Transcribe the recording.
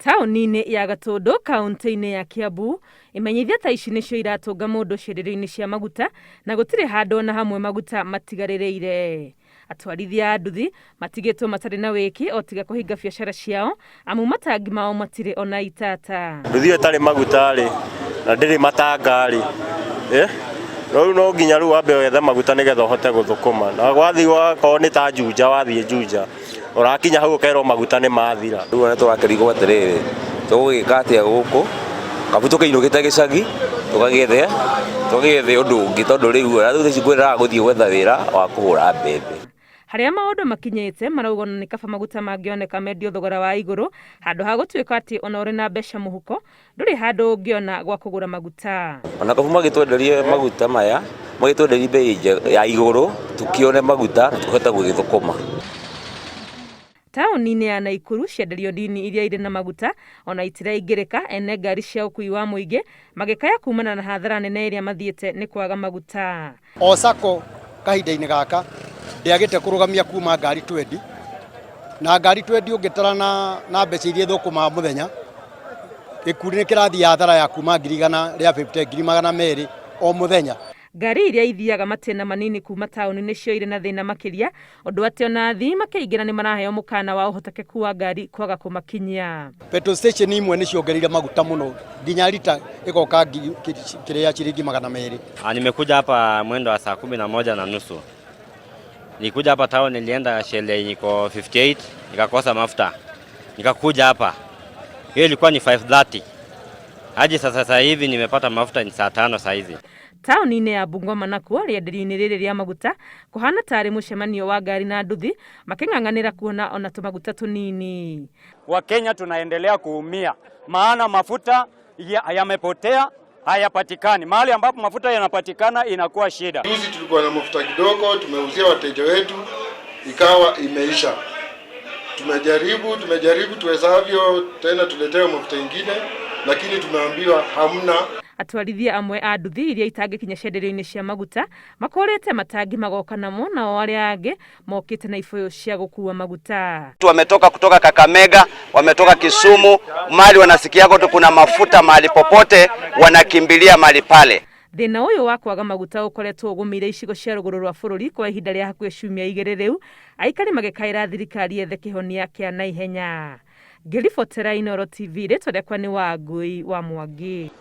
Taũni-inĩ ya Gatũndũ kaũntĩ-inĩ ya Kiambu, imenyithia ta ici nĩcio iratũnga mũndũ cienderio-inĩ cia maguta na gũtirĩ handũ ona hamwe maguta matigarĩrĩire. Atwarithia a nduthi matigĩtwo matarĩ na wĩki o tiga kũhinga biacara ciao amu matangi mao matirĩ ona itata. Nduthi ĩyo ĩtarĩ maguta rĩ, na ndĩrĩ matanga rĩ, eh? Rĩu no nginya rĩu wambe wethe maguta nĩgetha ũhote gũthũkũma. Na wathiĩ wakorwo nĩ ta Juja wathiĩ Juja, ũrakinya hau ũkerwo maguta nĩ mathira. Rĩu ona tũrakĩrigwo atĩrĩrĩ, tũgũgĩka atĩa gũkũ, kabu tũkĩinũkĩte gĩcagi tũgagĩethe tũgagĩethe ũndũ ũngĩ tondũ rĩu ona rĩu thaa ici ngwĩraga gũthiĩ gwetha wĩra wa kũhũra mbembe. Harĩa maũndũ makinyĩte, marauga ona nĩ kaba maguta mangĩoneka mendio thogora wa igũrũ handũ ha gũtuĩka atĩ ona ũrĩ na mbeca mũhuko ndũrĩ handũ ũngĩona gwa kũgũra maguta. Ona kabu magĩtwenderie maguta maya, magĩtwenderie bei ya igũrũ, tũkĩone maguta na tũhote gũgĩthũkũma. Taũni-inĩ ya Naikuru, cienderio nini iria irĩ na maguta ona itiraingĩrĩka, ene ngari cia ũkuui wa mũingĩ magĩkaya kumana na hathara nene ĩrĩa mathiĩte nĩ kwaga maguta. O sacco kahinda-inĩ gaka ndĩagĩte kũrũgamia kuma ngari twendi na ngari twendi ũngĩtara na, na mbeca iria ithũkũmaga mũthenya gĩkundi nĩ kĩrathiĩ hathara ya kuma 150,000 200,000 o mũthenya. Ngari iria ithiaga matĩna manini kuma taũni nĩcio irĩ na thĩna makĩria, ũndũ atĩ ona athii makĩingĩra nĩ maraheo mũkana wa ũhotekeku wa ngari kwaga kũmakinyia. Petrol station imwe nĩ ciongereire maguta mũno nginya rita ĩgoka kĩrĩa ciringi 200. Ah, nimekuja hapa mwendo wa saa 11:30. Nilikuja hapa town, nilienda Shell yenye iko 58 nikakosa mafuta, nikakuja hapa, hiyo ilikuwa ni 5:30 hadi sasa hivi nimepata mafuta ni saa 5 saa hizi. Taũni-inĩ ya Bungoma nakuo rĩenderio-inĩ rĩrĩ rĩa maguta kũhana tarĩ mũcemanio wa ngari na nduthi makĩng'ang'anĩra kuona ona tũmaguta tũnini. Wakenya tunaendelea kuumia, maana mafuta yamepotea, hayapatikani. Mahali ambapo mafuta yanapatikana inakuwa shida. Juzi tulikuwa na mafuta kidogo, tumeuzia wateja wetu ikawa imeisha. Tumejaribu, tumejaribu tuwezavyo, tena tuletewe mafuta ingine, lakini tumeambiwa hamna. Atwarithia amwe a nduthi iria itangĩkinya cienderio-inĩ cia maguta makũrĩte matangi magoka namo, nao arĩa angĩ mokĩte na ibũyũ cia gũkua maguta. Wametoka kutoka Kakamega, wametoka Kisumu, mali wanasikiako tu kuna mafuta mahali popote, wanakimbilia mahali pale. Thĩna ũyũ wa kwaga maguta ũkoretwo ũgũmĩire icigo cia rũgũrũ rwa bũrũri kwa ihinda rĩa hakuhĩ ciumia igĩrĩ rĩu, aikari magĩkaĩra thirikari yethe kĩhonia kĩa naihenya. Ngĩribotera Inooro TV, rĩtwa rĩakwa nĩ Wangũi wa Mwangi.